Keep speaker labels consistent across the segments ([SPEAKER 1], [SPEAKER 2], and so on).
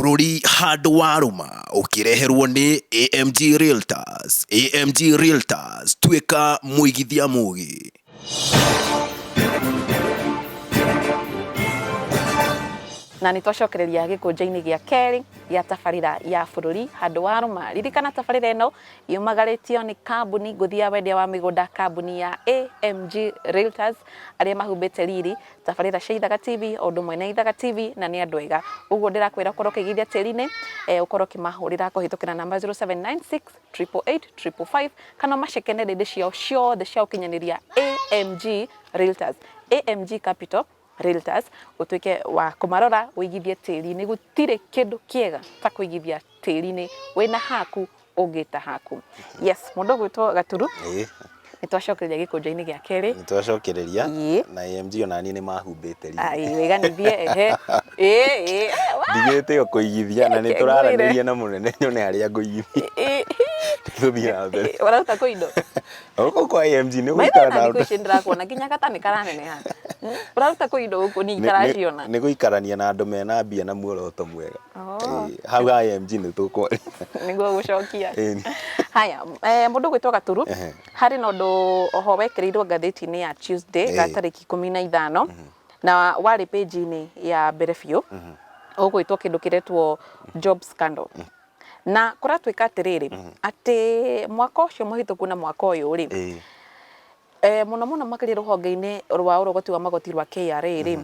[SPEAKER 1] Bũrũri handũ warũma ũkĩreherwo nĩ AMG Realtors. AMG Realtors, tuĩka mũigithia mũgĩ.
[SPEAKER 2] Na nĩ twacokereria gĩkũnjo-inĩ gĩa kerĩ gĩa tabarĩra ya bũrũri handũ wa rũma. Ririkana tabarĩra ĩno yumagarĩtio nĩ kambuni ngũthi ya wendia wa mĩgũnda, kambuni ya AMG Realtors arĩa mahumbĩte riri tabarĩra cia Ithaga TV o ũndũ ũmwe na Ithaga TV na nĩ andũ ega. Ũguo ndĩrakwĩra ũkorwo ũkĩigithia tĩri-inĩ, ũkorwo ũkĩmahũrĩra kũhĩtũkĩra namba 0796 888 555 kana ũmaceke nenda-inĩ ciao ciothe cia ũkinyanĩria AMG Realtors, AMG Capital Realtors, ũtuĩke wa kũmarora ũigithie tĩri-inĩ. Gũtirĩ kĩndũ kĩega ta kũigithia tĩri-inĩ wĩna haku ũngĩta haku. Yes, mũndũ ũgwĩtwo Gaturu. Nĩ twacokereria gĩkũnjo-inĩ gĩa kerĩ.
[SPEAKER 3] Nĩ twacokereria. Na AMG ona niĩ nĩ mahumbĩte riri.
[SPEAKER 2] Ai, wĩganithie ehe. Ĩĩ, ĩĩ.
[SPEAKER 3] Ndigĩte o kũigithia na nĩ tũraranĩria na mũnene nyone harĩa ngũigithia. Tũthiĩ na mbere.
[SPEAKER 2] Ũraruta kũ indo?
[SPEAKER 3] Gũkũ kwa AMG nĩ gũikara
[SPEAKER 2] na thikũ ici ndĩrakuona nginya gata nĩ karaneneha. Ũraruta kũ indo gũkũ niĩ itaraciona?
[SPEAKER 3] Nĩ gũikarania na andũ mena mbia na muoroto mwega. Hau ha AMG nĩ tũkwaria.
[SPEAKER 2] Nĩguo gũcokia. Haya, mũndũ ũgwĩtwo Gaturu, harĩ na ũndũ oho wekĩrĩirwo ngathĩti-inĩ ya Tuesday ga tarĩki 15 na warĩ page-inĩ ya mbere biũ, ũgwĩtwo kĩndũ kĩretwo job scandal. Na kũratuĩka atĩrĩrĩ, atĩ mwaka ũcio mũhĩtũku na mwaka ũyũ rĩ, mũno mũno makĩria rũhonge-inĩ rwa ũrogoti wa magoti rwa KRA rĩ,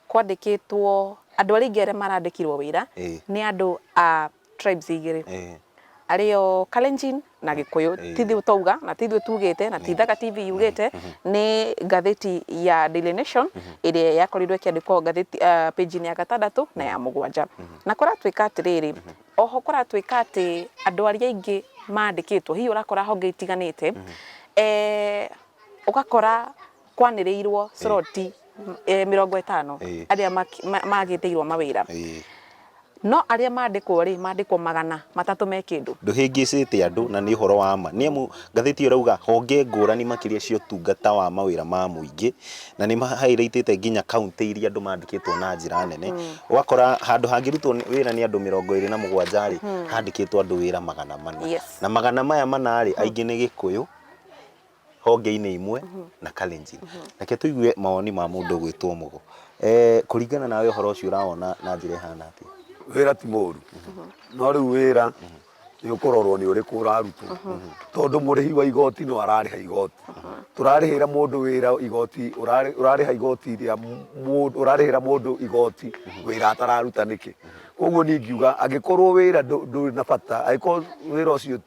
[SPEAKER 2] kwandĩkĩtwo andũ arĩa aingĩ arĩa marandĩkirwo wĩra nĩ andũ a tribes igĩrĩ, arĩo Kalenjin na Gĩkũyũ. Ti ithuĩ twauga na ti ithuĩ tugĩte na ti Ithaga TV yugĩte, nĩ ngathĩti ya Daily Nation ĩrĩa yakorirwo ĩkĩandĩkwo ngathĩti page-inĩ ya gatandatũ na ya mũgwanja. Na kũratuĩka atĩrĩrĩ, oho kũratuĩka atĩ andũ arĩa aingĩ mandĩkĩtwo, hihi ũrakora honge itiganĩte, ũgakora kwanĩrĩirwo slot 50 arĩa magĩtĩirwo mawĩra. No arĩa mandĩkwo rĩ, mandĩkwo 300 me kĩndũ.
[SPEAKER 3] Ndũhĩngĩcĩte andũ na nĩ ũhoro wa ma. Nĩ amu ngathĩti ĩyo ĩrauga honge ngũrani makĩria cia ũtungata wa mawĩra ma mũingĩ, na nĩ ma highlight nginya kauntĩ iria andũ mandĩkĩtwo na njĩra nene. Ũgakora handũ hangĩrutwo wĩra nĩ andũ 27 rĩ, handĩkĩtwo andũ wĩra 400. Na 400 rĩ, aingĩ nĩ Gĩkũyũ, honge-inĩ imwe na Kalenjin. Reke tũigue mawoni ma mũndũ ũgwĩtwo Mũgo. Eh, kũringana nawe ũhoro ũcio ũrawona na njĩra ĩhana atĩa?
[SPEAKER 4] Wĩra ti mũru, no rĩu wĩra nĩ ũkũrorwo nĩ ũrĩkũ ũrarutwo, tondũ mũrĩhi wa igoti no ararĩha igoti. Tũrarĩhĩra mũndũ wĩra igoti, ũrarĩha igoti rĩa mũndũ, ũrarĩhĩra mũndũ igoti wĩra atararuta nĩkĩ? Koguo niĩ ingiuga angĩkorwo wĩra ndũrĩ na bata, angĩkorwo wĩra ũcio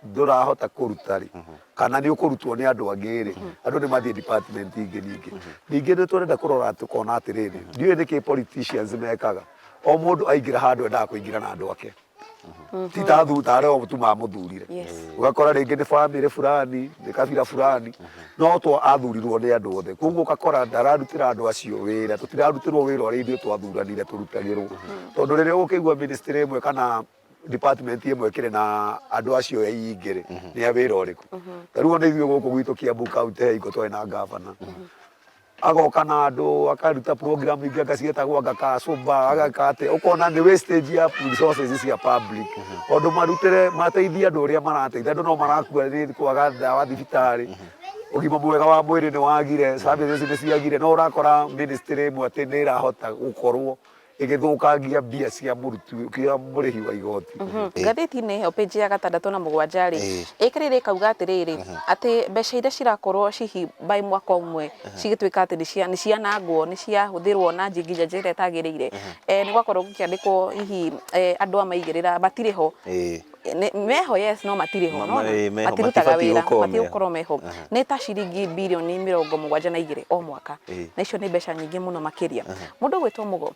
[SPEAKER 4] ndũrahota kũruta rĩ, kana nĩ ũkũrutwo nĩ andũ angĩ rĩ, andũ nĩ mathiĩ department ingĩ ningĩ. Ningĩ nĩ tũrenda kũrora tũkona atĩrĩrĩ, ndiũĩ nĩkĩ politicians mekaga, o mũndũ aingĩra handũ endaga kũingĩra na andũ ake. Ti ta ta arĩa tu mamũthurire. Ũgakora rĩngĩ nĩ bamĩrĩ fulani, nĩ kabira fulani, no to athurirwo nĩ andũ othe. Koguo ũgakora ndararutĩra andũ acio wĩra, tũtirarutĩrwo wĩra ũrĩa ithuĩ twathuranire tũrutagĩrwo. Tondũ rĩrĩa ũgũkĩigua ministry ĩmwe kana department ĩmwe ĩkĩrĩ na andũ acio aingĩ rĩ, nĩ a wĩra ũrĩkũ? Ta rĩu ona ithuĩ gũkũ gwitũ Kiambu County he hingo twarĩ na gavana, agoka na andũ akaruta program ingĩ anga cietagwo anga kasumba ageka atĩa, ũkona nĩ wastage ya resources cia public. Tondũ marutĩre mateithie andũ ũrĩa marateithia, andũ no marakua nĩ kwaga ndawa thibitarĩ, ũgima mwega wa mwĩrĩ nĩ wagire, services nĩ ciagire, no ũrakora ministry ĩmwe atĩ nĩ ĩrahota gũkorwo ĩgĩthũkangia mbia cia mũruti cia mũrĩhi wa igoti.
[SPEAKER 2] Ngathĩti-inĩ ĩyo page ya gatandatũ na mũgwanja rĩ, ĩkĩrĩire ĩkauga atĩrĩrĩ, atĩ mbeca iria cirakorwo hihi by mwaka ũmwe cigĩtuĩka atĩ nĩ cianangwo, nĩ ciahũthĩrwo na nginya njĩra ĩtagĩrĩire, nĩ gwakorwo gũkĩandĩkwo hihi andũ a maigĩrĩra matirĩ ho. Meho yes no matirĩ ho, nĩwona? Matirutaga wĩra, mabatiĩ gũkorwo meho. Nĩ ta ciringi birioni 72 o mwaka, na icio nĩ mbeca nyingĩ mũno makĩria. Mũndũ ũgwĩtwo Mũgo,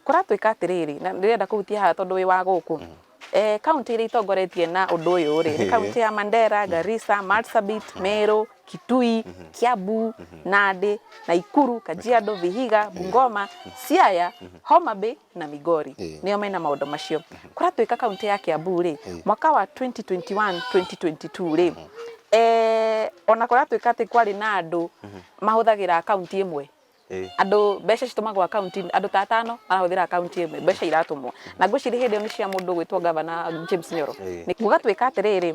[SPEAKER 2] kũratuĩka atĩrĩrĩ, na ndĩrenda kũhutia haha tondũ wĩ wa gũkũ, kauntĩ iria itongoretie na ũndũ ũyũ rĩ, nĩ kauntĩ ya Mandera, Garissa, Marsabit, Meru, Kitui, Kiambu, Nandi, Naikuru, Kajiado, Vihiga, Bungoma, Siaya, Homa Bay na Migori. Nĩo mena maũndũ macio. Kũratuĩka kaũntĩ ya Kiambu rĩ, mwaka wa 2021 2022 rĩ, ona kũratuĩka atĩ kwarĩ na andũ mahũthagĩra akaunti ĩmwe. Andũ mbeca citũmagwo akaunti, andũ ta atano marahũthĩra akaunti ĩmwe, mbeca iratũmwo. Na ngwĩciria hĩndĩ ĩyo nĩ cia mũndũ ũgwĩtwo Gavana James Nyoro. Gũgatuĩka atĩrĩrĩ,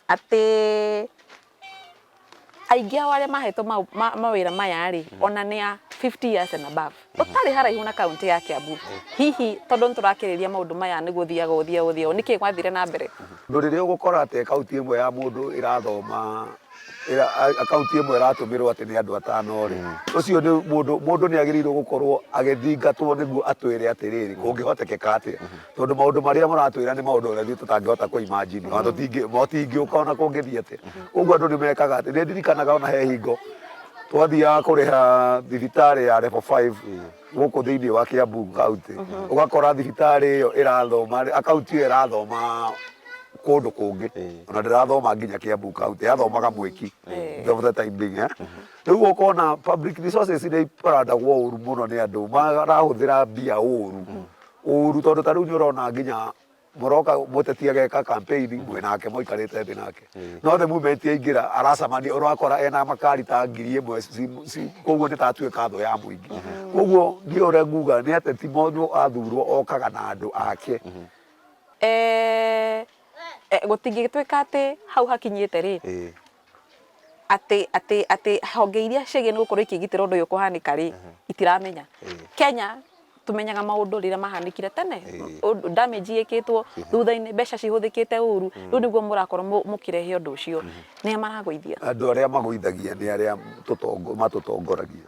[SPEAKER 2] atĩ aingĩ ao arĩa mahetwo mawĩra maya rĩ, ona nĩ a 50 years and above. Ũtarĩ haraihu na kaunti ya Kiambu. Hihi tondũ nĩ tũrakĩrĩria maũndũ maya nĩ gũthiaga ũthiaga ũthiaga, nĩkĩ gwathire na mbere?
[SPEAKER 4] Ũndũ rĩrĩa ũgũkora atĩ akaunti ĩmwe ya mũndũ ĩrathoma akaunti ĩmwe ĩratũmĩrwo atĩ nĩ andũ atano rĩ, ũcio nĩ mũndũ, mũndũ nĩ agĩrĩirwo gũkorwo agĩthingatwo nĩguo atwĩre atĩrĩrĩ, kũngĩhotekeka atĩa? Tondũ maũndũ marĩa mũratwĩra nĩ maũndũ ona ithuĩ tũtangĩhota kũ imagine, ona matingĩũka ona kũngĩthiĩ atĩa. Koguo andũ nĩ mekaga atĩ, nĩ ndirikanaga ona he hingo twathiaga kũrĩha thibitarĩ ya level 5 gũkũ thĩinĩ wa Kiambu county, ũgakora thibitarĩ ĩyo ĩrathoma, akaunti ĩyo ĩrathoma kũndũ kũngĩ, ona ndĩrathoma nginya Kiambu county, yathomaga Mwĩki for the time being, eh. Rĩu ũkona public resources nĩ iparandagwo ũru mũno nĩ andũ, marahũthĩra mbia ũru ũru, tondũ ta rĩu nĩ ũrona nginya mũroka mũteti ageka campaign mwĩ nake mũikarĩte thĩ nake, no the moment aingĩra aracemania ũrakora ena makari ta 1000 koguo nĩ tatuĩka thũ ya mũingĩ. Koguo niĩ ũrĩa nguga nĩ ateti mũndũ athurwo okaga na andũ ake.
[SPEAKER 2] Gũtingĩtuĩka atĩ hau hakinyĩte rĩ, atĩ atĩ atĩ honge iria ciagĩrĩirwo nĩ gũkorwo ikĩgitĩra ũndũ ũyũ kũhanĩka rĩ, itiramenya. Kenya tũmenyaga maũndũ rĩrĩa mahanĩkire tene, damage ĩkĩtwo thutha-inĩ, mbeca cihũthĩkĩte ũru, rĩu nĩguo mũrakorwo mũkĩrehe ũndũ ũcio. Nĩa maragũithia?
[SPEAKER 4] Andũ arĩa magũithagia nĩ arĩa matũtongoragia.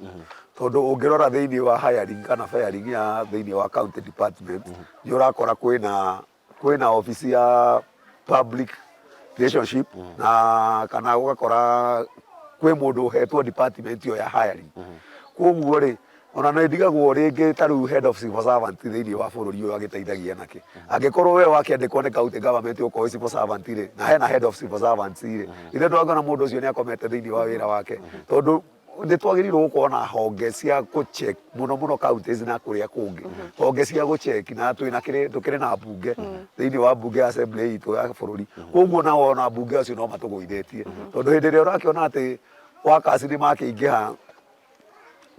[SPEAKER 4] Tondũ ũngĩrora thĩinĩ wa hiring kana firing ya thĩinĩ wa county department, nĩ ũrakora kwĩna kwĩna obici ya public relationship na kana ũgakora kwĩ mũndũ ũhetwo department ĩyo ya hiring. Koguo rĩ, ona nĩ ndigagwo rĩngĩ ta rĩu head of civil servant thĩinĩ wa bũrũri ũyũ agĩteithagia nakĩ. Angĩkorwo we wakĩandĩkwo nĩ county government ũkorwo wĩ civil servant rĩ, na hena head of civil servants rĩ, ithe ndwangĩona mũndũ ũcio nĩ akomete thĩinĩ wa wĩra wake. Tondũ nĩ twagĩrĩirwo gũkorwo na honge cia gũ check mũno mũno counties na kũrĩa kũngĩ, honge cia gũ check, na twĩna kĩrĩ tũkĩrĩ na mbunge thĩinĩ wa mbunge ya assembly itũ ya bũrũri. Koguo nao ona mbunge acio no matũgũithĩtie, tondũ hĩndĩ ĩrĩa ũrakĩona atĩ workers nĩ makĩingĩha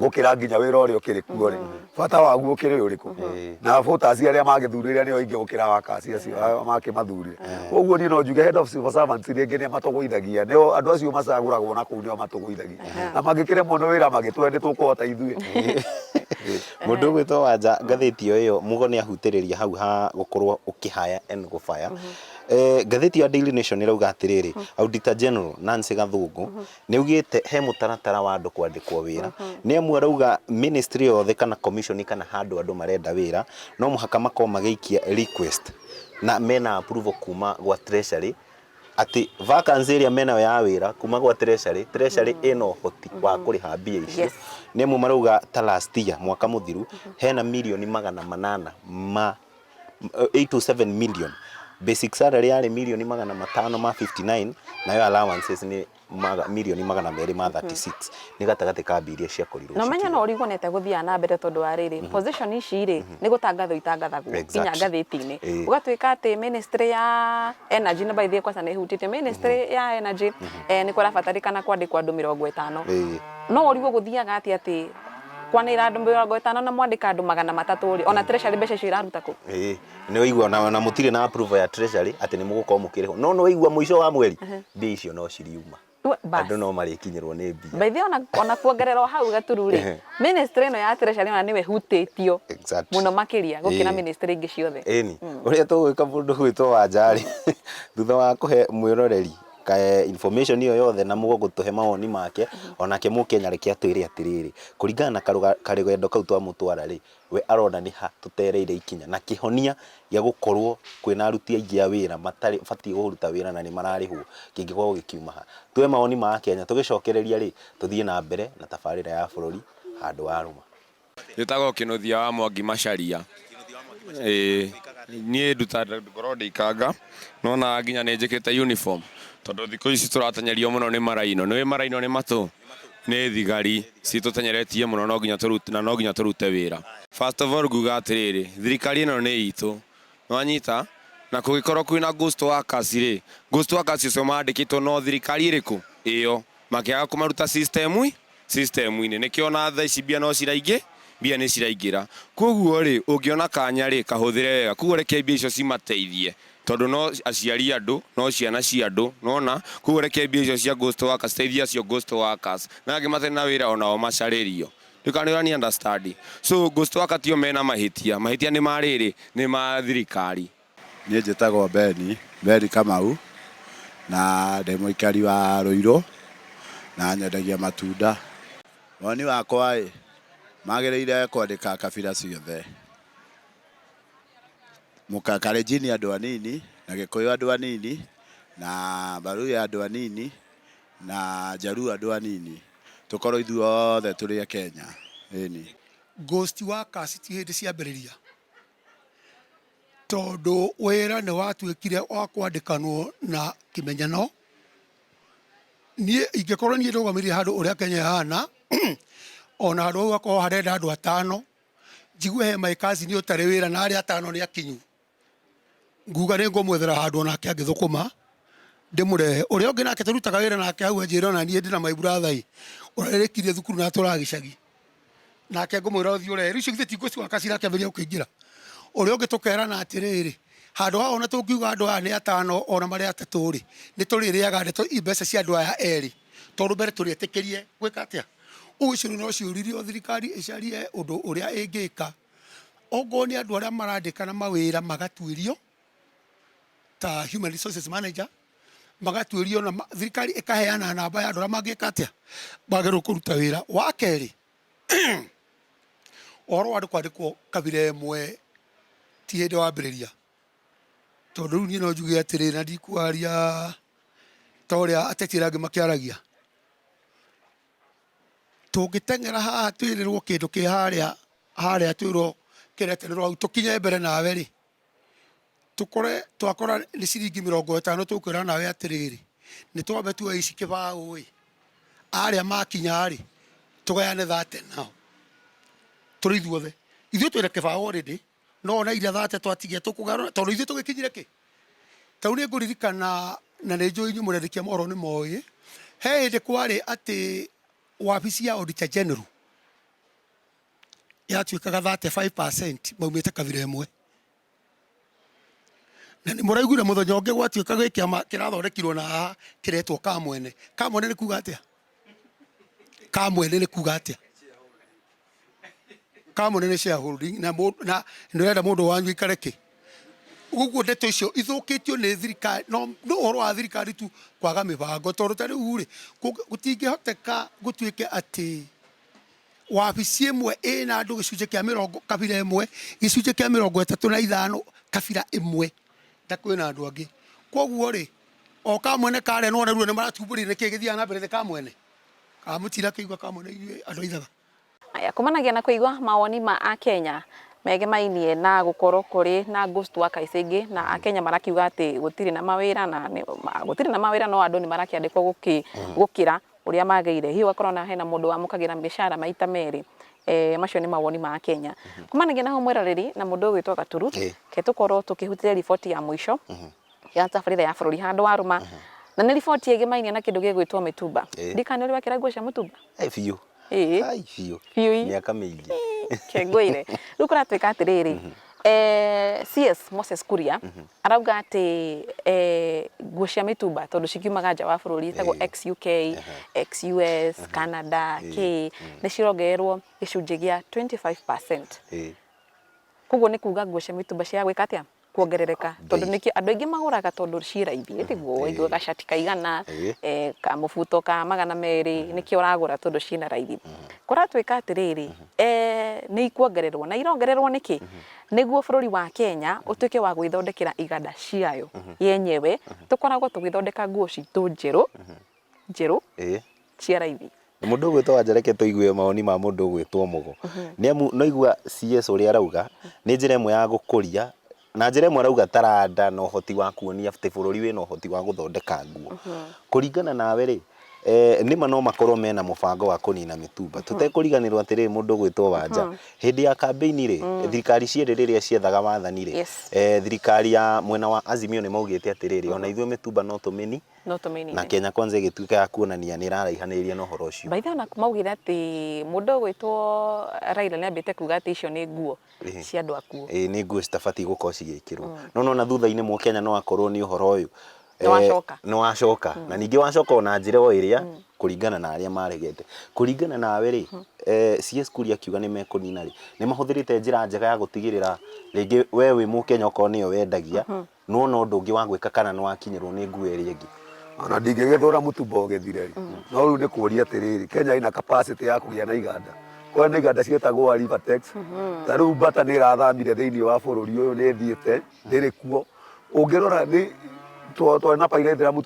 [SPEAKER 4] gũkĩra nginya wĩra ũrĩa ũkĩrĩ kuo rĩ, bata waguo ũkĩrĩ ũrĩkũ? Na voters arĩa magĩthurire nĩo aingĩ gũkĩra workers acio makĩmathurire. Koguo niĩ no njuge head of civil servants rĩngĩ nĩ matũgũithagia, nĩo andũ acio macagũragwo na kũu nĩo matũgũithagia, na mangĩkĩremwo nĩ wĩra magĩtũhe nĩ tũkũhota ithuĩ.
[SPEAKER 3] Mũndũ ũgwĩtwo Wanja, ngathĩti o ĩyo Mugo nĩ ahutĩrĩria hau ha gũkorwo ũkĩhaya and gũbaya. Ngathĩti ya Daily Nation ĩrauga atĩrĩrĩ, Auditor General Nancy Gathũngũ nĩ augĩte he mũtaratara wa andũ kwandĩkwo wĩra, nĩ amu arauga ministry yothe kana commission kana handũ andũ marenda wĩra no mũhaka makorwo magĩikia request na mena approval kuma gwa treasury, atĩ vacancy ĩrĩa menayo ya wĩra kuma gwa treasury, treasury ĩna ũhoti wa kũrĩha mbia icio. Nĩ amu marauga ta last year, mwaka mũthiru, hena mirioni 800 ma 807 million, basic salary yarĩ mirioni 559, nayo allowances nĩ mirioni 236, nĩ gatagatĩ ka mbia iria ciakorirwo
[SPEAKER 2] Na ũmenye no ũrigwo nĩ atĩa gũthiaga na mbere, tondũ wa rĩrĩ, position ici rĩ, nĩ gũtangathwo itangathagwo nginya ngathĩti-inĩ, ũgatuĩka atĩ ministry ya energy, na by the way kwanza nĩ ĩhutĩtie ministry ya energy, nĩ kũrabatarĩkana kwandĩkwo andũ 50. No ũrigwo gũthiaga atĩa atĩ kwanĩrĩra andũ 50 na mwandĩka andũ 300 rĩ, ona treasury mbeca icio iraruta kũ?
[SPEAKER 3] Ĩĩ, nĩ waigua na mũtirĩ na approval ya treasury atĩ nĩ mũgũkorwo mũkĩrĩhwo, no nĩ waigua mũico wa mweri mbia icio no ciriuma.
[SPEAKER 2] Bas.
[SPEAKER 3] Andũ no marĩkinyĩrwo nĩ mbia.
[SPEAKER 2] By the way, ona kuongerera o hau gaturu rĩ, ministry ĩno ya treasury ona nĩwe hutĩtio mũno makĩria gũkĩra ministry ingĩ ciothe.
[SPEAKER 3] Ĩni ũrĩa tũgwĩka, mũndũ gwĩtwo Wanja rĩ, thutha wa kũhe mwĩroreri information ĩyo yothe na mũgo gũtũhe mawoni make, onake mũkenya reke atwĩre atĩrĩrĩ, kũringana na karũgendo kau twamũtwara rĩ, we arona nĩ ha tũtereire ikinya na kĩhonia gĩa gũkorwo kwĩna aruti aingĩ a wĩra matarĩ batiĩ kũruta wĩra na nĩ mararĩhwo kĩngĩkorwo gĩkiuma ha. Tuwe mawoni ma Akenya, tũgĩcokereria rĩ, tũthiĩ na mbere na tabarĩra ya bũrũri handũ wa rũma.
[SPEAKER 5] Njĩtagwo Kĩnuthia wa Mwangi Macharia. Ĩĩ niĩ ndutaga ngoragwo ndĩ ikanga, nona nginya nĩ njĩkĩrĩte uniform tondũ thikũ ici tũrateng'erio mũno nĩ maraino. Nĩ ũĩ maraino nĩ matũ? Nĩ thigari citũteng'eretie mũno no nginya tũrute na no nginya tũrute wĩra. First of all nguga atĩrĩrĩ, thirikari ĩno nĩ itũ, nĩwanyita? Na kũngĩkorwo kwĩna ghost workers rĩ, ghost workers acio mandĩkĩtwo no thirikari ĩrĩkũ? Ĩyo. Makĩaga kũmaruta system System-inĩ. Nĩkĩo ona thaa ici mbia no ciraingĩ, mbia nĩ ciraingĩra. Kwoguo rĩ, ũngĩona kanya rĩ, kahũthĩre wega. Kwoguo reke mbia icio cimateithie, tondũ no aciari a andũ, no ciana cia andũ, nĩwona? Kwoguo reke mbia icio cia ghost workers citeithie acio ghost workers. Na angĩ matarĩ na wĩra onao macarĩrio. Ndiũĩ kana nĩ ũrani understand. So ghost worker tio mena mahĩtia, mahĩtia nĩ ma rĩrĩ, nĩ ma thirikari.
[SPEAKER 6] Niĩ njĩtagwo Ben, Ben Kamau, na ndĩ mũikari wa Rũirũ, na nyendagia matunda. Woni wakwa ĩ, magĩrĩire kwandĩka kabira ciothe, Kalenjin andũ anini, na Gĩkũyũ andũ anini, na Baluhya andũ anini, na Jaluo andũ anini, tũkorwo ithuothe tũrĩ a Kenya, ĩni.
[SPEAKER 7] Ghost workers ti hĩndĩ ciambĩrĩria. Tondũ wĩra nĩ watuĩkire wa kwandĩkanwo na kĩmenyano, niĩ ingĩkorwo niĩ ndũgamĩrĩire handũ ũrĩa Kenya ĩhana, ona handũ hau hakorwo harenda andũ atano, njigue he my cousin ũtarĩ wĩra na arĩa atano nĩ akinyu, nguga nĩ ngũmwethera handũ onake angĩthũkũma, ndĩmũrehe. Ũrĩa ũngĩ nake tũrutaga wĩra nake hau anjĩre ona niĩ ndĩna my brother ĩ, ũrarĩkirie thukuru na atũraga gĩcagi. Nake ngũmwĩra ũthiĩ ũrehe. Rĩu icio githĩ ti ngũciwaka cirakĩambĩrĩria gũkĩingĩra. Ũrĩa ũngĩ tũkerana atĩrĩrĩ, handũ haha ona tũngiuga andũ aya nĩ atano ona marĩ atatũ rĩ, nĩ tũrĩrĩaga ndeto mbeca cia andũ aya erĩ, tondũ mbere tũrĩetĩkĩrie gwĩka atĩa. Ũguo icio no ciũririo thirikari ĩcarie ũndũ ũrĩa ĩngĩka, okorwo nĩ andũ arĩa marandĩkana mawĩra magatuĩrio, ta human resources manager, magatuĩrio na thirikari ĩkaheana namba ya andũ arĩa mangĩka atĩa, magĩrĩirwo kũruta wĩra. Wa kerĩ, ũhoro wa andũ kwandĩkwo kabira ĩmwe ti hĩndĩ wambĩrĩria, tondũ rĩu niĩ no njuge atĩrĩrĩ na ndikwaria ta ũrĩa ateti arĩa angĩ makĩaragia, tũngĩteng'era haha twĩrĩrwo kĩndũ kĩ harĩa, harĩa twĩrwo kĩretererwo hau tũkinye mbere nawe rĩ, Tũkore twakora nĩ ciringi mĩrongo ĩtano tũkwĩra nawe atĩrĩrĩ, nĩ twambe tuoe ici kĩbaũ ĩ, arĩa makinya rĩ, tũgayane thate nao, tũrĩ ithuothe. Ithuĩ twĩna kĩbaũ already, no ona iria thate twatigia tũkũgayana tondũ ithuĩ tũgĩkinyire kĩ? Ta rĩu nĩ ngũririkana na nĩ njũĩ inyuĩ mũrĩ andĩki a mohoro nĩ moĩ, he hĩndĩ kwarĩ atĩ wabici ya Auditor General yatuĩkaga 35% maumĩte kabira ĩmwe. Na nĩ mũraiguire mũthenya ũngĩ gwatuĩka gwĩ kĩama kĩrathondekirwo na haha kĩretwo kamwene. Kamwene nĩ kuga atĩa? Kamwene nĩ kuga atĩa? Kamwene nĩ shareholding na na nĩ ũrenda mũndũ wanyu aikare kĩ? Ũguo ndeto icio ithũkĩtio nĩ thirikari no no ũhoro wa thirikari tu kwaga mĩbango tondũ ta rĩu rĩ, gũtingĩhoteka gũtuĩke atĩ wabici ĩmwe ĩna andũ gĩcunjĩ kĩa mĩrongo kabira ĩmwe gĩcunjĩ kĩa 35 kabira ĩmwe na kwĩna andũ angĩ. Koguo rĩ, o kamwene karĩa nĩwona rĩu nĩ maratumbũrire nĩkĩ gĩthiaga na mbere nĩ kamwene? Kana mũtirakĩigua kamwene inyuĩ andũ a ithaga?
[SPEAKER 2] Aya, kumanagia na kũigua mawoni ma Akenya megemainie na gũkorwo kũrĩ na ghost workers aingĩ na Akenya marakiuga atĩ gũtirĩ na mawĩra na gũtirĩ na mawĩra no andũ nĩ marakĩandĩkwo gũkĩra ũrĩa magĩrĩire. Hihi ũgakora ona hena mũndũ wamũkagĩra mĩcara maita merĩ. Macio nĩ mawoni ma Akenya. Kumanagia na hau mwĩroreri na mũndũ ũgwĩtwo Gaturu, reke tũkorwo tũkĩhutia riboti ya mũico ya tabarĩra ya bũrũri handũ warũma. Na nĩ riboti ĩgĩmainie na kĩndũ gĩgwĩtwo mĩtumba. Ndiũĩ kana nĩ ũrĩ wekĩra nguo cia mũtumba?
[SPEAKER 3] Biũ. Ai, biũ.
[SPEAKER 2] Biũ.
[SPEAKER 3] Mĩaka mĩingĩ.
[SPEAKER 2] Ke ngwĩre. Rĩu kũratuĩka atĩrĩrĩ, CS Moses Kuria arauga atĩ nguo cia mĩtumba tondũ cikiumaga nja wa bũrũri itagwo ex UK, ex US, Canada, kĩ, nĩ cirongererwo gĩcunjĩ gĩa 25%. Koguo nĩ kuga nguo cia mĩtumba cia gwĩka atĩa? Kuongerereka tondũ nĩkĩo andũ aingĩ magũraga tondũ ciĩ raithi ĩ tiguo waigua gacati kaigana kamũbuto ka 200 nĩkĩo ũragũra tondũ ciĩna raithi. Kũratuĩka atĩrĩrĩ nĩ ikuongererwo na irongererwo nĩkĩ? Nĩguo bũrũri wa Kenya ũtuĩke wa gwĩthondekera iganda ciayo yenyewe tũkoragwo tũgĩthondeka nguo citũ njerũ njerũ cia raithi.
[SPEAKER 3] Mũndũ ũgwĩtwo Wanja reke tũigue mawoni ma mũndũ ũgwĩtwo Mũgo. Nĩ amu no igua CS ũrĩa arauga nĩ njĩra ĩmwe ya gũkũria na njĩra ĩmwe arauga taranda na ũhoti wa kuonia atĩ bũrũri wĩna ũhoti wa gũthondeka nguo. Kũringana nawe rĩ, Eh, nĩma no makorwo mena mũbango wa kũnina mĩtumba tũtekũriganĩrwo atĩrĩrĩ mũndũ ũgwĩtwo Wanja hĩndĩ ya kambĩini rĩ thirikari cierĩ rĩrĩa ciethaga wathani rĩ
[SPEAKER 2] Yes.
[SPEAKER 3] eh, thirikari ya mwena wa Azimio nĩ maugĩte atĩrĩrĩ ona ithuĩ mĩtumba no tũmĩni
[SPEAKER 2] No tũmĩnine.
[SPEAKER 3] na Kenya Kwanza ĩgĩtuĩka ya kuonania nĩ ĩraraihanĩrĩria na ũhoro ũcio.
[SPEAKER 2] By the way, ona maugire atĩ mũndũ ũgwĩtwo Raila nĩ ambĩte kuga atĩ icio nĩ nguo cia andũ akuũ.
[SPEAKER 3] Ĩĩ nĩ nguo citabatiĩ gũkorwo cigĩkĩrwo. No nĩwona thutha-inĩ mũkenya no akorwo nĩ ũhoro ũyũ
[SPEAKER 2] Nĩ wacoka.
[SPEAKER 3] Nĩ wacoka. Na ningĩ wacoka ona njĩra o ĩrĩa kũringana na arĩa maregete. Kũringana nawe rĩ, CS Kuria akiuga nĩ mekũnina rĩ, nĩ mahũthĩrĩte njĩra njega ya gũtigĩrĩra rĩngĩ we wĩ mũkenya okorwo nĩyo wendagia, nĩwona ũndũ ũngĩ wa gwĩka kana nĩwakinyĩrwo nĩ nguo ĩrĩa ĩngĩ.
[SPEAKER 4] Ona ndingĩgĩthũra mũtumba ũgĩthire rĩ, no rĩu nĩ kũria atĩrĩrĩ, Kenya ĩna capacity ya kũgĩa na iganda? Kũrĩ na iganda ciĩtagwo Rivatex, ta rĩu Bata nĩ ĩrathamire thĩinĩ wa bũrũri ũyũ, nĩ ĩthiĩte, ndĩrĩ kuo. Ũngĩrora nĩ twarĩ na pyrethrum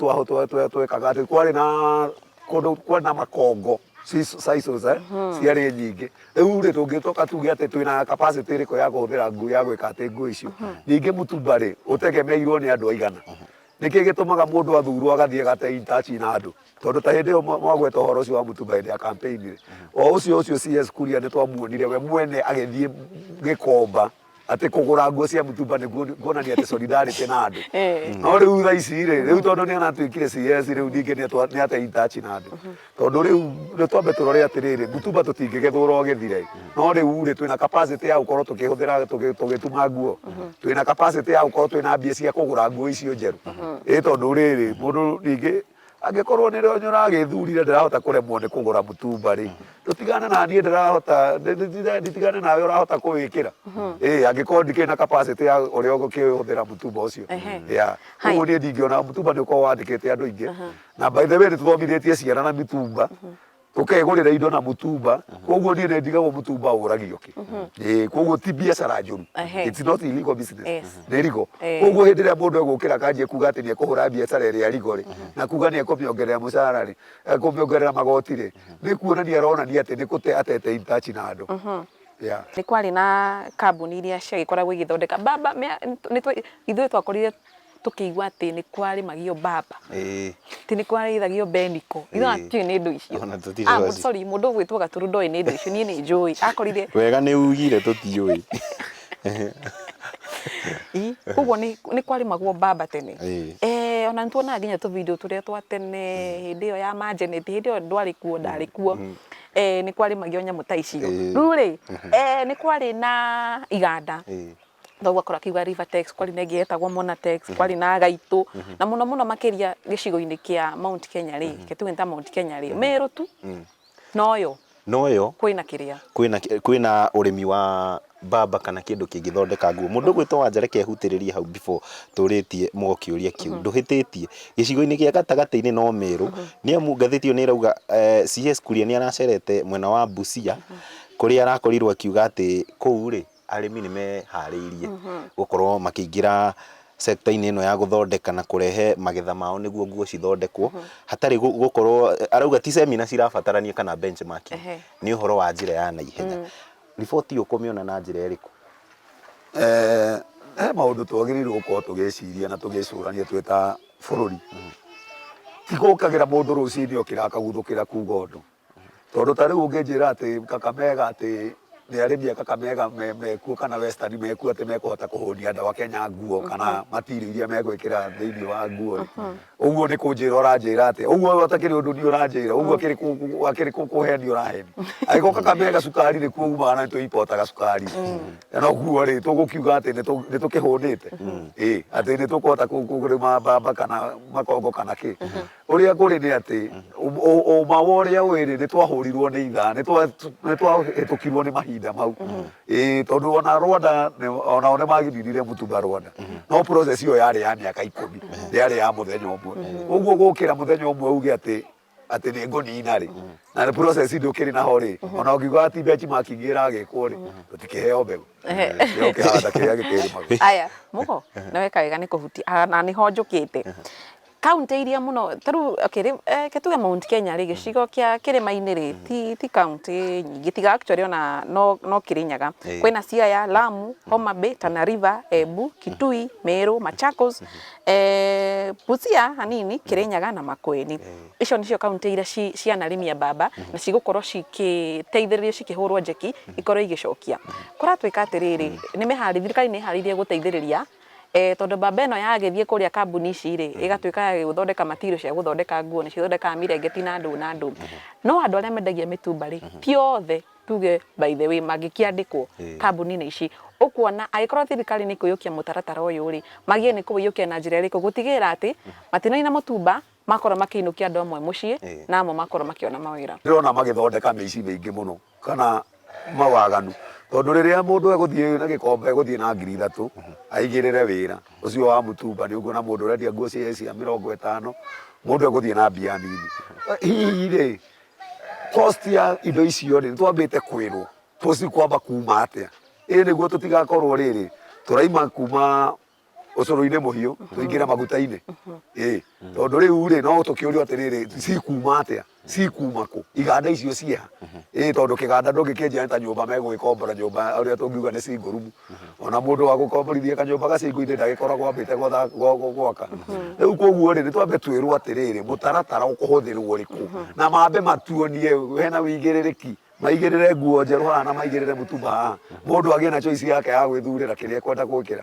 [SPEAKER 4] twekaga atĩ kwarĩ na kũndũ kwarĩ na makongo sisals eh, ciarĩ nyingĩ. Rĩu rĩ tũngĩcoka tuge atĩ twĩna capacity ĩrĩkũ ya kũhũthĩra nguo ya gwĩka atĩ nguo icio. Ningĩ mũtumba rĩ ũtegemeirwo nĩ andũ aigana? Nĩkĩ gĩtũmaga mũndũ athurwo agathiĩ agate in touch na andũ? Tondũ ta hĩndĩ ĩyo mwagweta ũhoro ũcio wa mũtumba hĩndĩ ya campaign rĩ, o ũcio ũcio CS Kuria nĩ twamuonire we mwene agĩthiĩ Gĩkomba atĩ kũgũra nguo cia mũtumba nĩ kuonania atĩ solidarity na andũ. No rĩu thaa ici rĩ, rĩu tondũ nĩ aratuĩkire CS rĩu ningĩ nĩ ate in touch na andũ. Tondũ rĩu nĩ twambe tũrore atĩrĩrĩ, mũtumba tũtingĩgĩthũra ũgĩthire, no rĩu rĩ twĩna capacity ya gũkorwo tũkĩhũthĩra tũgĩtuma nguo, twĩna capacity ya gũkorwo twĩna mbia cia kũgũra nguo icio njerũ. Ĩ tondũ rĩrĩ mũndũ ningĩ angĩkorwo nĩ ũragĩthurire ndĩrahota kũremwo nĩ kũgũra mũtumba rĩ, ndũtigane na niĩ ndĩrahota, nditigane nawe ũrahota kũwĩkĩra. Ĩ angĩkorwo ndikĩrĩ na capacity ya ũrĩa ũgũkĩhũthĩra mũtumba ũcio. Yeah. Ũguo niĩ ndingĩona mũtumba nĩ ũkoragwo wandĩkĩte andũ aingĩ. Na by the way nĩ tũthomithĩtie ciana na mĩtumba, tũkegũrĩra indo na mũtumba, koguo niĩ nĩ ndigagwo mũtumba ũragio kĩ. Ĩĩ, koguo ti biacara njũru. It's not illegal business. Nĩ legal. Koguo hĩndĩ ĩrĩa mũndũ egũkĩra akanjia kuga atĩ nĩ ekũhũra biacara ĩrĩa legal rĩ, na kuga nĩ ekũmĩongerera mũcara rĩ, ekũmĩongerera magoti rĩ, nĩ kuonania aronania atĩ nĩ kũte atete in touch na andũ. Yeah.
[SPEAKER 2] Nĩ kwarĩ na kambuni iria ciagĩkoragwo igĩthondeka mbamba, ithuĩ twakorire tũkĩigua atĩ nĩ kwarĩmagio mbamba
[SPEAKER 3] Ĩĩ.
[SPEAKER 2] atĩ nĩ kwarĩithagio mbeniko ithuĩ ona
[SPEAKER 3] Ĩĩ.
[SPEAKER 2] tutiũĩ nĩ indo icio
[SPEAKER 3] Ona tũtirĩ
[SPEAKER 2] Ah,
[SPEAKER 3] twaci-
[SPEAKER 2] sorry mũndũ ũgwĩtwo Gaturu ndoĩ nĩ indo icio niĩ nĩ njũĩ akorire
[SPEAKER 3] Wega nĩ ugire tũtiũĩ.
[SPEAKER 2] Ĩ, koguo nĩ nĩ kwarĩmagwo mbamba tene
[SPEAKER 3] Ĩĩ.
[SPEAKER 2] Eh, ona nĩtuonaga nginya tũvideo tũrĩa twa tene hĩndĩ ĩyo ya manjeneti hĩndĩ ĩyo ndwarĩ kuo ndarĩ kuo Eh, nĩ kwarĩmagio nyamũ ta icio
[SPEAKER 3] Ĩĩ.
[SPEAKER 2] rĩu rĩ eh, nĩ kwarĩ na iganda
[SPEAKER 3] Ĩĩ.
[SPEAKER 2] Thoguo akorwo akiuga Rivertex, kwarĩ na ĩngĩ yetagwo Monatex, kwarĩ na Gaitũ, na mũno mũno makĩria gĩcigo-inĩ kĩa Mount Kenya rĩ, reke tuge nĩ ta Mount Kenya rĩ, Meru tu, noyo
[SPEAKER 3] Noyo
[SPEAKER 2] kwĩna kĩrĩa.
[SPEAKER 3] Kwĩna kwĩna ũrĩmi wa mbamba kana kĩndũ kĩngĩthondeka nguo. Mũndũ ũgwĩtwo Wanja reke hutĩrĩrie hau before tũrĩtie mũgo kĩũria kĩu. Ndũhĩtĩtie, gĩcigo-inĩ gĩa gatagatĩ-inĩ no Meru, nĩ amu ngathĩti ĩyo nĩ ĩrauga CS Kuria nĩ aracerete mwena wa Busia, kũrĩa arakorirwo akiuga atĩ kũu rĩ, arĩmi nĩ meharĩirie gũkorwo makĩingĩra sector-inĩ ĩno ya gũthondeka na kũrehe magetha mao nĩguo nguo cithondekwo hatarĩ gũkorwo arauga ti seminar cirabatarania kana benchmarking nĩ ũhoro wa njĩra ya naihenya. Riboti ĩyo ũkũmĩona na njĩra ĩrĩkũ?
[SPEAKER 4] Eh, he maũndũ twagĩrĩirwo gũkorwo tũgĩciria na tũgĩcũrania twĩ ta bũrũri. Ti gũkagĩra mũndũ rũcinĩ okĩra akaguthũkĩra kuga ũndũ. Tondũ ta rĩu ũngĩnjĩra atĩ Kakamega atĩ nĩ arĩmi a Kakamega mekuo kana Western mekuo atĩ mekũhota kũhũnia andũ a Kenya nguo kana material iria megwĩkĩra thĩinĩ wa nguo rĩ, ũguo nĩ kũnjĩra ũranjĩra atĩa? Ũguo ũtakĩrĩ ũndũ niĩ ũranjĩra, ũguo akĩrĩ akĩrĩ kũhenia ũrahenia. Angĩkorwo Kakamega cukari nĩkuo umaga na nĩ tũ importaga cukari, na ũguo rĩ tũgũkiuga atĩ nĩ tũkĩhũnĩte? Ĩ atĩ nĩ tũkũhota kũrĩma mbamba kana makongo kana kĩ? Ũrĩa kũrĩ nĩ atĩ ũma wa ũrĩa ũĩ rĩ, nĩ twahũrirwo nĩ ithaa, nĩ twahĩtũkirwo nĩ mahinda mau. Ĩĩ tondũ ona Rwanda onao nĩ magininire mũtumba Rwanda, no process ĩyo yarĩ ya mĩaka ikũmi, ndĩarĩ ya mũthenya ũmwe. Ũguo gũkĩra mũthenya ũmwe uge atĩ atĩ nĩ ngũnina rĩ, na process ndũkĩrĩ naho rĩ, ona ũngiuga ti benchmarking ĩragĩkwo rĩ, tũtikĩheo mbegũ. Nĩ ũkĩhanda kĩrĩa gĩkĩrĩmagwo.
[SPEAKER 2] Aya, Mũgo, nĩ weka wega nĩ kũhutia, na nĩho njũkĩte. Kaunti iria mũno ta rĩu okay, rĩu, eh, reke tuge Mount Kenya rĩ gĩcigo kĩa kĩrĩma-inĩ rĩ ti, ti kaunti nyingĩ tiga actually ona no, no Kĩrĩnyaga. Kwĩna Siaya, Lamu, Homa Bay, Tana River, Embu, Kitui, Meru, Machakos, eh, Busia hanini, Kĩrĩnyaga na Makueni. Icio nĩcio kaunti iria cianarĩmia mbamba na cigũkorwo cikĩteithĩrĩrio cikĩhũrwo njeki ikorwo igĩcokia. Kũratuĩka atĩrĩrĩ, nĩ mĩharĩ, thirikari nĩ ĩharĩirie gũteithĩrĩria Eh, tondũ mbamba ĩno yagĩthiĩ kũrĩa kambuni ici rĩ, ĩgatuĩka ya gũthondeka material cia gũthondeka nguo, nĩcio ithondekaga mĩrengeti na ndũ na ndũ. No andũ arĩa mendagia mĩtumba rĩ, ti othe tuge by the way mangĩkĩandĩkwo kambuni-inĩ ici. Ũkuona angĩkorwo thirikari nĩ ĩkũiyũkia mũtaratara ũyũ rĩ, magĩrĩirwo nĩ kũũiyũkia na njĩra ĩrĩkũ gũtigĩrĩra atĩ matinanina mũtumba, makorwo makĩinũkia andũ amwe mũciĩ na amwe makorwo makĩona mawĩra.
[SPEAKER 4] Ndĩrona magĩthondeka mĩici mĩingĩ mũno kana mawaganu tondũ rĩrĩa mũndũ egũthiĩ na gĩkombe egũthiĩ na 3000 aigĩrĩre wĩra ũcio wa mũtumba nĩ ũkuona mũndũ ũrendia nguo cia 50 mũndũ egũthiĩ na mbia nini. Hihi rĩ cost ya indo icio rĩ nĩtwambĩte kwĩrwo tũcikwamba kuma atĩa ĩ nĩguo tũtigakorwo rĩrĩ tũraima kuma ũcũrũ-inĩ mũhiũ tũingĩre maguta-inĩ ĩ tondũ rĩu rĩ no tũkĩũrio atĩrĩrĩ cikuma atĩa cikuma kũ iganda icio ciĩha ĩ tondũ kĩganda ndũngĩkĩenjia nĩ ta nyũmba megũgĩkombora nyũmba ũrĩa tũngiuga nĩ single room ona mũndũ wa gũkomborithia kanyũmba ga single inĩ ndagĩkoragwo ambĩte gwaka rĩu koguo rĩ nĩ twambe twĩrwo atĩrĩrĩ mũtaratara ũkũhũthĩrwo ũrĩkũ na mambe matuonie hena wĩigĩrĩrĩki maigĩrĩre nguo njerũ haha na maigĩrĩre mũtumba haha mũndũ agĩe na choice yake ya gwĩthurĩra kĩrĩa ekwenda gwĩkĩra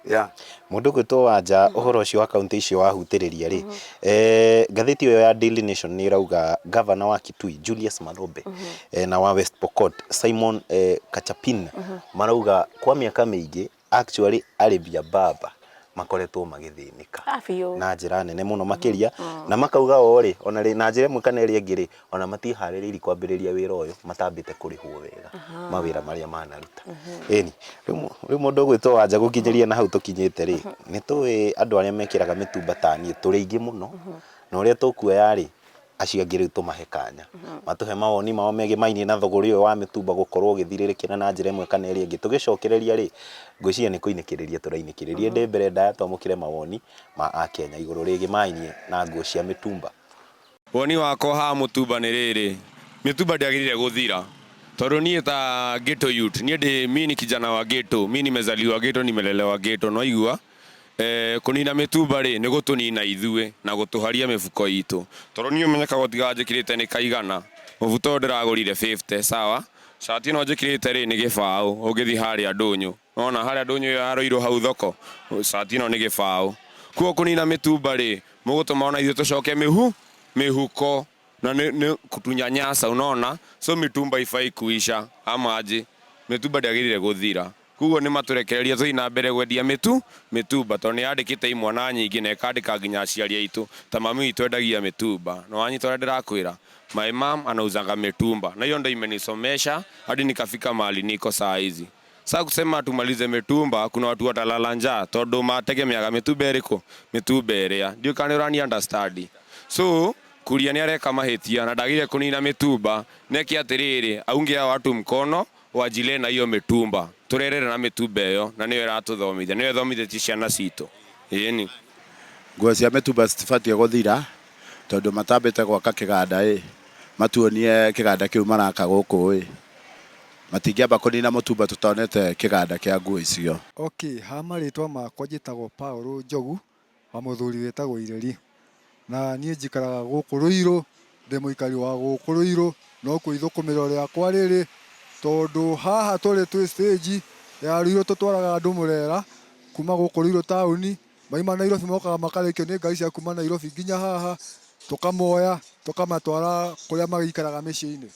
[SPEAKER 4] yeah.
[SPEAKER 3] Mũndũ ũgwĩtwo Wanja ũhoro ũcio wa kaunti icio wahutĩrĩria rĩ, eh, ngathĩti ĩyo ya Daily Nation nĩ ĩrauga gavana wa Kitui Julius Malombe eh, na wa West Pokot Simon eh, Kachapin marauga kwa mĩaka mĩingĩ actually arĩmi a mbamba makoretwo magĩthĩnĩka
[SPEAKER 2] Ah, biũ.
[SPEAKER 3] na njĩra nene mũno makĩria na makauga o rĩ ona rĩ na njĩra ĩmwe kana ĩrĩa ĩngĩ rĩ ona matiharĩrĩirie kwambĩrĩria wĩra ũyũ matambĩte kũrĩhwo wega mawĩra marĩa manaruta ĩni rĩu mũndũ ũgwĩtwo wanja gũkinyĩria na hau tũkinyĩte rĩ nĩ tũĩ andũ arĩa mekĩraga mĩtumba ta niĩ tũrĩ aingĩ mũno na ũrĩa tũkuoya rĩ acio angĩ rĩu tũmahe kanya matũhe mawoni mao megemainie na thogora ũyũ wa mĩtumba gũkorwo ũgĩthirĩrĩkĩra na njĩra ĩmwe kana ĩrĩa ĩngĩ. Tũgĩcokereria rĩ, ngwĩciria nĩ kũinĩkĩrĩria tũrainĩkĩrĩria ĩndĩ mbere ndaya twamũkĩre mawoni ma Akenya igũrũ rĩgĩmainie na nguo cia mĩtumba.
[SPEAKER 5] Woni wakwa haha mũtumba nĩ rĩrĩ, mĩtumba ndĩagĩrĩire gũthira tondũ niĩ ta ghetto youth, niĩ ndĩ mi ni kijana wa ghetto, mi nimezaliwa ghetto, nimelelewa ghetto, nĩwaigua? Eh, kũnina mĩtumba rĩ nĩ gũtũnina ithuĩ na gũtũharia mĩbuko itũ tondũ niĩ ũmenye kagoti gaga njĩkĩrĩte nĩ kaigana mũbuto ũyũ ndĩragũrire 50 sawa cati ĩno njĩkĩrĩte rĩ nĩ gĩbaũ ũngĩthiĩ harĩa ndũnyũ nona harĩa ndũnyũ ĩyo ya Ruiru hau thoko cati ĩno nĩ gĩbaũ kuo kũnina mĩtumba rĩ mũgũtũma ona ithuĩ tũcoke mĩhu mĩhuko na nĩ, nĩ kutunyanyasa unaona so mitumba ifai kuisha ama aje mitumba ndĩagĩrĩire gũthira Koguo nĩ matũrekererie tũthiĩ na mbere gwendia mĩtu, mĩtumba tondũ nĩ yandĩkĩte imwana nyingĩ na ĩkandĩka nginya aciari aitũ. Ta mami witũ endagia mĩtumba. Nĩ wanyita ũrĩa ndĩrakwĩra? My mum anauzanga mitumba na hiyo ndo imenisomesha hadi nikafika mahali niko saa hizi. Sasa kusema tumalize mitumba kuna watu watalala njaa tondũ mategemeaga mĩtumba ĩrĩkũ? Mĩtumba ĩrĩa. Ndiũĩ kana nĩ ũrani understand. So Kuria nĩ areka mahĩtia na ndagĩrĩire kũnina mĩtumba. Neke atĩrĩrĩ, aunge hawa watu mkono Wanjile na iyo mĩtumba tũrerere na mĩtumba ĩyo na nĩyo ĩratũthomithia nĩyo ĩthomithĩtie ciana citũ ĩni.
[SPEAKER 6] Nguo cia mĩtumba citibatiĩ gũthira tondũ matambĩte gwaka kĩganda ĩ, matuonie kĩganda kĩu maraka gũkũ ĩ, matingĩamba kũnina mũtumba tũtonete kĩganda kĩa nguo icio.
[SPEAKER 8] Okay, ha marĩtwa makwa njĩtagwo Paul Njogu wa mũthuri wĩtagwo Ireri. Na niĩ njikaraga gũkũ Rũirũ, ndĩ mũikari wa gũkũ Rũirũ, nokuo ithũkũmĩro rĩakwa rĩrĩ, tondũ haha tũrĩ twĩ stage ya Rũirũ tũtwaraga andũ Mũrera kuma gũkũ Rũirũ taũni, mauma Nairobi mokaga makarekio nĩ ngari cia kuma Nairobi nginya haha, tũkamoya tũkamatwara kũrĩa magĩikaraga mĩciĩ-inĩ.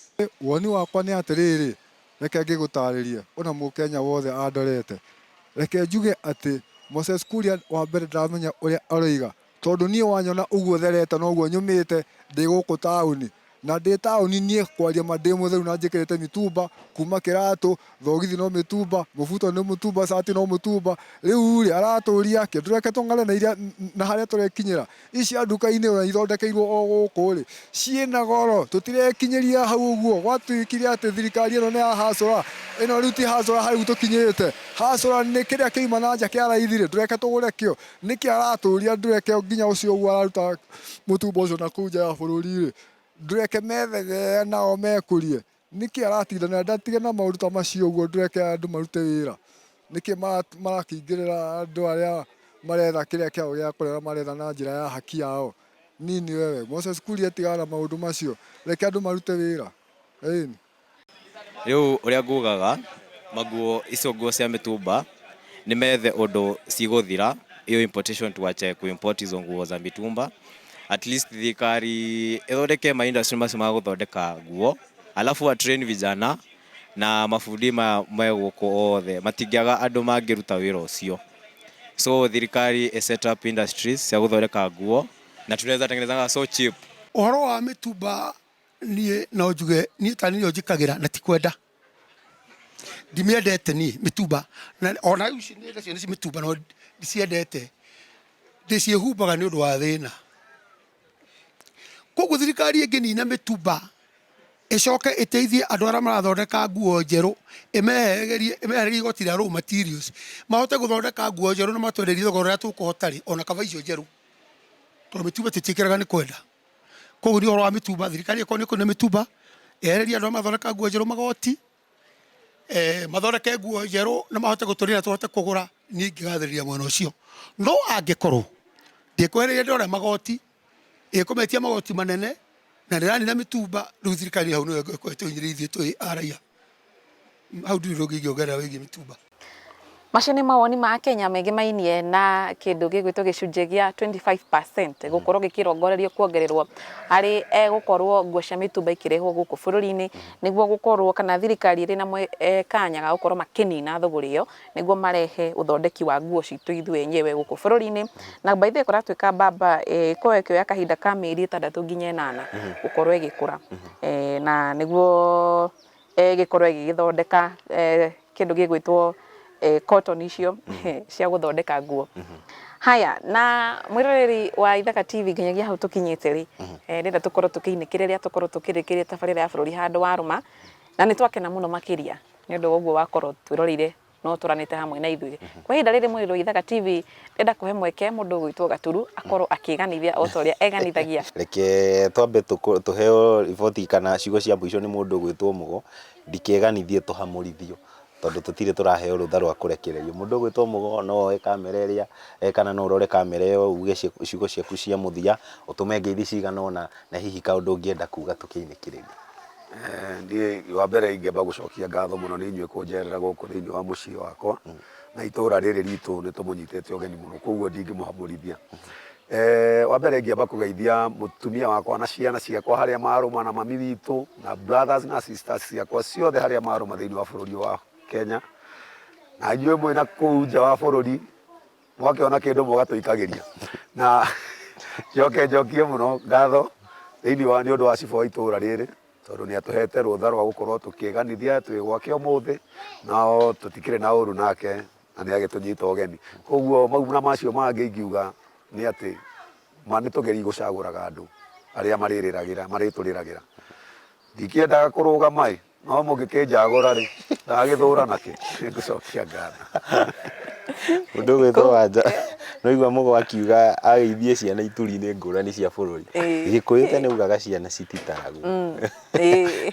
[SPEAKER 8] Woni wakwa nĩ atĩrĩrĩ, Reke ngĩgũtarĩrie, ona mũkenya wothe andorete. Reke njuge atĩ Moses Kuria wa mbere ndaramenya ũrĩa aroiga, tondũ niĩ wanyona ũguo therete na ũguo nyũmĩte ndĩ gũkũ taũni, Na ndĩ taũni niĩ kwaria ma ndĩ mũtheru na njĩkĩrĩte mitumba kuma kĩratũ, thogithi no mĩtumba, mũbuto nĩ mũtumba, cati no mũtumba, rĩu rĩ aratũria kĩ? Ndũreke tũng'are na iria na harĩa tũrekinyĩra. Ici cia nduka-inĩ ona ithondekeirwo o gũkũ rĩ, ciĩna goro, tũtirekinyĩria hau ũguo, gwatuĩkire atĩ thirikari ĩno nĩ ya hustler, ĩno rĩu ti hustler hau tũkinyĩte, hustler nĩ kĩrĩa kĩauma na nja kĩa raithi rĩ, ndũreke tũgũre kĩo. Nĩkĩ aratũria ndũreke nginya ũcio ũguo araruta mũtumba ũcio na kũu nja ya bũrũri rĩ, ndũreke methegee nao mekũrie. Nĩkĩ aratindanĩra ndatige na maũndũ ta macio ũguo ndũreke andũ marute wĩra. Nĩkĩ marakĩingĩrĩra andũ arĩa maretha kĩrĩa kĩao gĩa kũrĩa na maretha na njĩra ya haki yao. Nini wewe? Moses Kuria tigana na maũndũ macio, reke andũ marute wĩra. Ĩni.
[SPEAKER 9] Rĩu ũrĩa ngugaga, manguo icio nguo cia mĩtumba, nĩ methe ũndũ cigũthira, iyo importation tuache ku import hizo nguo za mitumba. At least thirikari ĩthondeke ma industry macio ma gũthondeka nguo, alafu wa train vijana na mabundi maya me gũkũ othe, matingĩaga andũ mangĩruta wĩra ũcio. So thirikari ĩ set up industries cia gũthondeka nguo, na tunaweza tengenezaga so cheap.
[SPEAKER 7] Ũhoro wa mĩtumba Niĩ no njuge niĩ ta niĩ njĩkagĩra na ti kwenda ndimĩendete niĩ mĩtumba na ona rĩu ici nĩ nacio nĩ mĩtumba no ndiciendete ndĩciĩhumbaga nĩ ũndũ wa thĩna. Koguo thirikari ĩngĩnina mĩtumba ĩcoke ĩteithie andũ arĩa marathondeka nguo njerũ ĩmehererie ĩmehererie igoti rĩa raw materials mahote gũthondeka nguo njerũ na matwenderie thogora ũrĩa tũkũhota rĩ ona kaba icio njerũ tondũ mĩtumba tũtiĩkĩraga nĩ kwenda. Koguo nĩ ũhoro wa mĩtumba, thirikari ĩkorwo nĩ ĩkũnina mĩtumba, yehererie andũ arĩa mathondekaga nguo njerũ magoti, mathondeke nguo njerũ na mahote gũtũrĩra tũhote kũgũra, niĩ ingĩgathĩrĩria mwena ũcio. No angĩkorwo ndĩkwehereria andũ arĩa magoti, ĩkũmetia magoti manene na ndĩranina mĩtumba, rĩu thirikari hau nĩyo ĩgũkorwo ĩtũhinyĩrĩirie ithuĩ twĩ a raia. Hau ndirĩ ũndũ ũngĩ ingĩongerera wĩgiĩ mĩtumba.
[SPEAKER 2] Macio nĩ mawoni ma Akenya megemainie na kĩndũ gĩgwĩtwo gĩcunjĩ gĩa 25% gũkorwo gĩkĩrongorerio kuongererwo harĩ gũkorwo nguo cia mĩtumba ikĩrehwo gũkũ bũrũri-inĩ nĩguo gũkorwo kana thirikari ĩrĩ na kanya ga gũkorwo makĩnina thũgũrĩ ĩyo nĩguo marehe ũthondeki wa nguo citũ ithuĩ enyewe gũkũ bũrũri-inĩ. Na by the way kũratuĩka mbamba ĩkoragwo ĩkĩoya kahinda ka mĩeri ĩtandatũ nginya ĩnana gũkorwo ĩgĩkũra na nĩguo ĩgĩkorwo ĩgĩgĩthondeka kĩndũ gĩgwĩtwo cotton icio cia gũthondeka nguo. Haya, na mwĩroreri wa Ithaka TV nginyagia hau tũkinyĩte rĩ, ndĩrenda tũkorwo tũkĩinĩkĩrĩria tũkorwo tũkĩrĩkĩria tabarĩra ya bũrũri handũ warũma, na nĩ twakena mũno makĩria nĩ ũndũ wa ũguo wakorwo twĩroreire no tũranĩte hamwe na ithuĩ. Kwa ihinda rĩrĩ mwĩroreri wa Ithaka TV, ndĩrenda kũhe mweke mũndũ ũgwĩtwo Gaturu akorwo akĩganithia o ta ũrĩa eganithagia.
[SPEAKER 3] Reke twambe tũheo riboti kana ciugo cia mũico nĩ mũndũ ũgwĩtwo Mũgo, ndikeganithie tũhamũrithio tondũ tũtirĩ tũraheo rũtha rwa kũrekererio. Mũndũ ũgwĩtwo Mũgo no oe kamera ĩrĩa kana no ũrore kamera ĩyo uge ciugo ciaku cia mũthia, ũtũme ngeithi cigana ũna na hihi kaũndũ ũngĩenda kuga tũkĩinĩkĩrĩria.
[SPEAKER 4] Niĩ wa mbere ingĩamba gũcokia ngatho mũno nĩ inyuĩ kũnjerera gũkũ thĩinĩ wa mũciĩ wakwa na itũra rĩrĩ ritũ nĩ tũmũnyitĩte ũgeni mũno koguo ndingĩmũhamũrithia. Wa mbere ingĩamba kũgeithia mũtumia wakwa na ciana ciakwa harĩa marũma na mami witũ na brothers na sisters ciakwa ciothe harĩa marũma thĩinĩ wa bũrũri wa Kenya na inyuĩ mwĩna kũu nja wa bũrũri mwakĩona kĩndũ mũgatũikagĩria na njoke njokie mũno ngatho thĩinĩ wa nĩ ũndũ wa cibũ wa itũra rĩrĩ tondũ nĩ atũhete rũtha rwa gũkorwo tũkĩganithia twĩ gwake ũmũthĩ no tũtikĩrĩ na ũru nake na nĩ agĩtũnyita ũgeni koguo mau na macio mangĩ ingiuga nĩ atĩ ma nĩ tũgerie gũcagũraga andũ arĩa marĩrĩragĩra marĩtũrĩragĩra ndikĩendaga kũrũgama ĩ No mũngĩkĩnjagũra rĩ, ndagagĩthũra nakĩ? Nĩngũcokia ngatho.
[SPEAKER 3] Mũndũ ũgwĩtwo Wanja, nĩwaigua Mũgo akiuga ageithie ciana ituri-inĩ ngũrani cia bũrũri. Gĩkũyũ tene augaga ciana cititaragwo.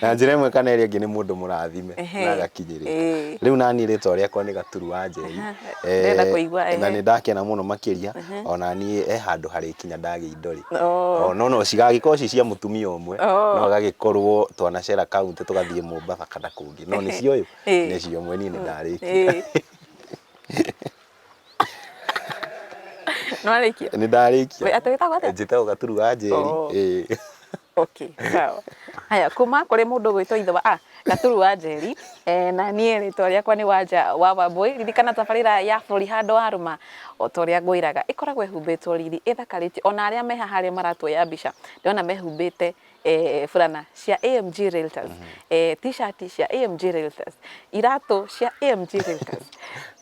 [SPEAKER 3] Na njĩra ĩmwe kana ĩrĩa ĩngĩ nĩ mũndũ mũrathime na agakinyĩrĩka. Rĩu naniĩ rĩtwa rĩakwa nĩ Gaturu wa Njeri.
[SPEAKER 2] Ndĩrenda kũigua,
[SPEAKER 3] Na nĩ ndakena mũno makĩria, ona niĩ he handũ harĩkinya ndagĩa indo rĩ. Oh. No no cigagĩkorwo ci cia mũtumia ũmwe no agagĩkorwo twanacera kaunti tũgathiĩ Mombatha kana kũngĩ no nĩ cia ũyũ nĩ cia ũmwe niĩ nĩ ndarĩkia.
[SPEAKER 2] Nĩ warĩkia?
[SPEAKER 3] Nĩ ndarĩkia.
[SPEAKER 2] We atĩ wĩtagwo atĩa?
[SPEAKER 3] Njĩtagwo Gaturu wa Njeri.
[SPEAKER 2] Okay, sawa. Haya, kuma kũrĩ mũndũ ũgwĩtwo ithe wa ah, Gaturu wa Njeri eh, na niĩ rĩtwa rĩakwa nĩ Wanja wa Wambũi. Ririkana tabarĩra ya bũrũri handũ warũma o ta ũrĩa ngwĩraga ĩkoragwo ĩhumbĩtwo riri ĩthakarĩtio ona arĩa me haha arĩa maratuoya mbica ndĩrona mehumbĩte eh, burana cia AMG Realtors, eh, t-shirt cia AMG Realtors, iratũ cia AMG Realtors,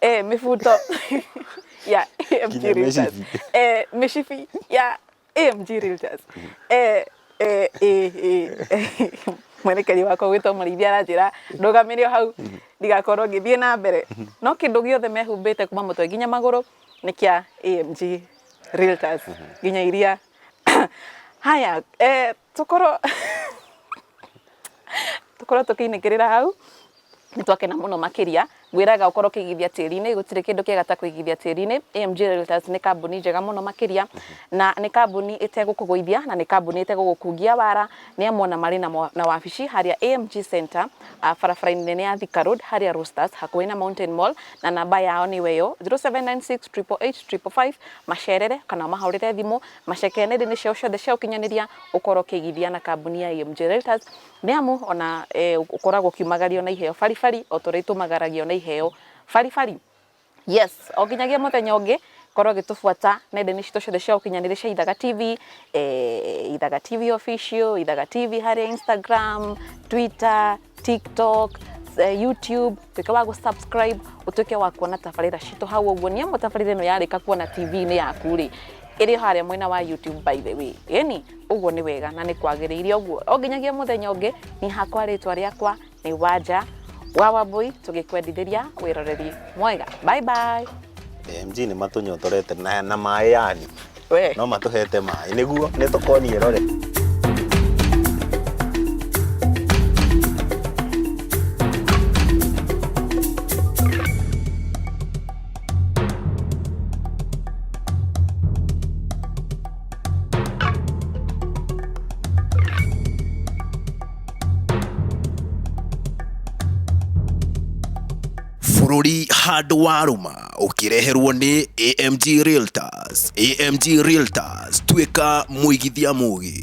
[SPEAKER 2] eh, mĩbuto ya AMG
[SPEAKER 3] Nginya
[SPEAKER 2] Realtors,
[SPEAKER 3] mĩcibi.
[SPEAKER 2] eh, mĩcibi ya AMG Realtors, eh, eh, eh, eh, mwerekeri wakwa gwĩtwo mũrĩithi aranjĩra ndũgamĩre o hau ndigakorwo ngĩthiĩ na mbere no kĩndũ gĩothe mehumbĩte kuma mũtwe nginya magũrũ nĩ kĩa AMG Realtors nginya iria haya eh, tukorwo tukorwo tukiinĩkĩrĩra hau nĩ twakena mũno makĩria ngwĩraga ũkorwo ũkĩigithia tĩri-inĩ gũtirĩ kĩndũ kĩega ta kũigithia tĩri-inĩ AMG Realtors nĩ kambuni njega mũno makĩria na nĩ kambuni ĩtegũkũgũithia na nĩ kambuni ĩtegũgũkungia wara nĩ amu ona marĩ na, mwa- na wabici harĩa AMG Center ah, barabara-inĩ nene ya Thika Road harĩa Roasters hakuhĩ na Mountain Mall na namba yao nĩ weyo 0796 888 555 macerere kana mahũrĩre thimũ maceke nenda-inĩ ciao ciothe cia ũkinyanĩria ũkorwo ũkĩigithia na kambuni ya AMG Realtors nĩ amu ona eh, ũkoragwo ũkiumagario na iheo baribari o ta ũrĩa itumagaragio na iheo baribari yes o nginyagia mũthenya ũngĩ korwo ũgĩtũbuata nenda-inĩ citũ ciothe cia ũkinyanĩria cia Ithaga TV eh, Ithaga TV official Ithaga TV harĩa Instagram Twitter TikTok eh, YouTube tuĩke wa gũ-subscribe ũtuĩke wa kuona tabarĩra citũ hau ũguo nĩ amu tabarĩra ĩno yarĩka kuona TV-inĩ yaku rĩ ĩrĩ harĩa mwena wa YouTube by the way ĩni ũguo nĩ wega na nĩ kwagĩrĩire ũguo o nginyagia mũthenya ũngĩ niĩ hakwa rĩtwa rĩakwa nĩ Wanja wa Wambui tũgĩkwendithĩria wĩroreri mwega bye bye
[SPEAKER 3] AMG nĩ matũnyotorete na, na maĩ yani
[SPEAKER 2] we
[SPEAKER 3] no matũhete maĩ nĩguo nĩ tũkonie rore
[SPEAKER 1] Bũrũri handũ warũma ũkĩreherwo nĩ AMG Realtors. AMG Realtors, tuĩka mũigithia mũgĩ.